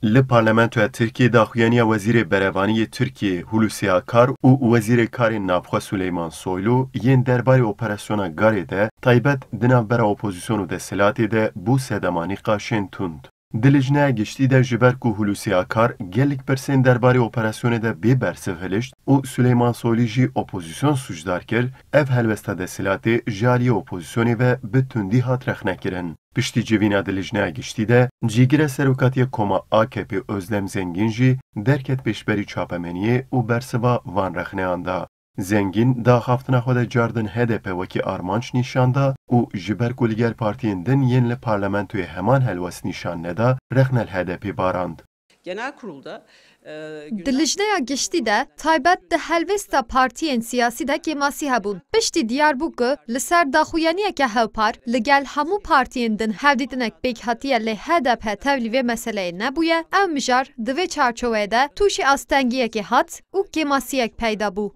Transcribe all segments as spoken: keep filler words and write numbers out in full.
Li Parlamentoya Tirkiyê daxuyaniya Wezîrê Berevanî yê Tirkiyê Hulusi Akar û Wezîrê Karên Navxwe Suleyman Soylu yên derbarê operasyona Garê de taybet di navbera opozîsyon û desthilatê de bû sedema nîqaşên tund. Di Lijneya Giştî de ji ber ku Hulusi Akar gelek pirsên derbarê operasyonê de bê bersiv hilişt û Suleyman Soylu jî opozîsyon sûcdar kir, ev helwesta desthilatê ji aliyê opozîsyonê ve bi tundî hat rexnekirin. Piştî civîna di Lijneya Giştî de, Cîgire Serokatiya Koma A K P Ozlem Zengîn jî derket pêşberî çapemeniyê û bersiva van rexneyan da. Zengîn di axaftina xwe de cardin H D P wekî armanc nîşan da û ji ber ku li gel partiyên din yên li parlamentoyê heman helwest nîşan neda, rexne li H D P barand. Genel kurulda e, Di Lijneya Giştî de taybet di helwêsta partiyên siyasî de kêmasî hebûn. Piştî diyar bû ku li ser daxuyaniyeke hevpar li gel hemû partiyên din hevdîtinek pêk hatiye lê H D P tevlî vê meseleyê nebûye, ev mijar di vê çarçoveyê de tûşî astengiyekê hat û kêmasiyek peyda bû.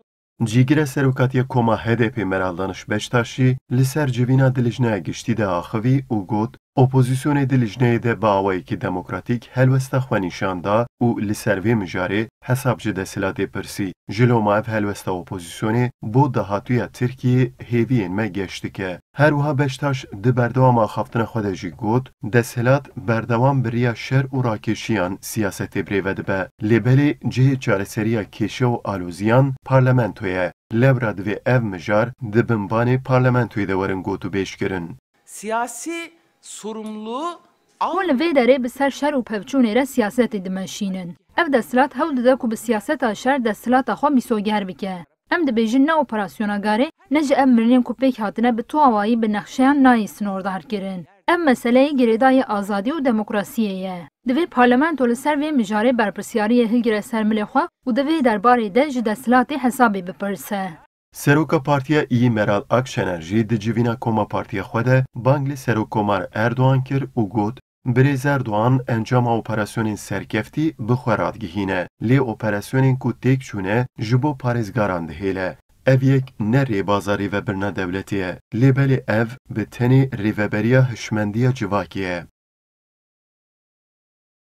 Cîgire Serokatiya Koma H D P Meral Daniş Beştaş jî li ser civîna di Lijneya Giştî de axivî û got, Opozîsyonê di lijneyê de bi awayekî demokratîk helwesta xwe nîşan da û li ser vê mijarê hesab ji desthilatê pirsî. Ji loma ev helwesta opozîsyonê bo dahatûya Tirkiyê hêviyên me geş dike. Her wiha Beştaş di berdewama axaftina xwe de jî got, Desthilat berdewam bi riya şer û rakêşiyan siyasetê birêve dibe. Lê belê cihê çareseriya kêşe û aloziyan parlamento ye. Lewra divê ev mijar di binbanê parlamentoyê de werin gotûbêjkirin. Siyasi sorumluluğu Hûn li vê derê bi ser şer û pevçûnê re siyasetê dimeşînin. Ev desthilat hewl dide ku bi siyaseta şer desthilata xwe mîsoger bike. Em dibêjin ne operasyona Garê ne jî ev mirinên ku pêk hatine bi tu awayî bi nexşeyan nayê snordarkirin. Ev meseleyê girêdayî azadî û demokrasiyê ye. Divê parlamento li ser vê mijarê berpirsyariyê hilgire ser milê xwe û di vê derbarê de ji desthilatê hesabê bipirse. Seroka Partiya Îyî Meral Akşener jî di civîna koma partiya xwe de bang li Serokkomar Erdogan kir û got, Birêz Erdogan encama operasyonên serkeftî bi xwe radigihîne, lê operasyonên ku têk çûne ji bo parêzgaran dihêle. Ev yek ne rêbaza rêvebirina dewletê ye, lê belê ev bi tenê rêveberiya hişmendiya civakê ye.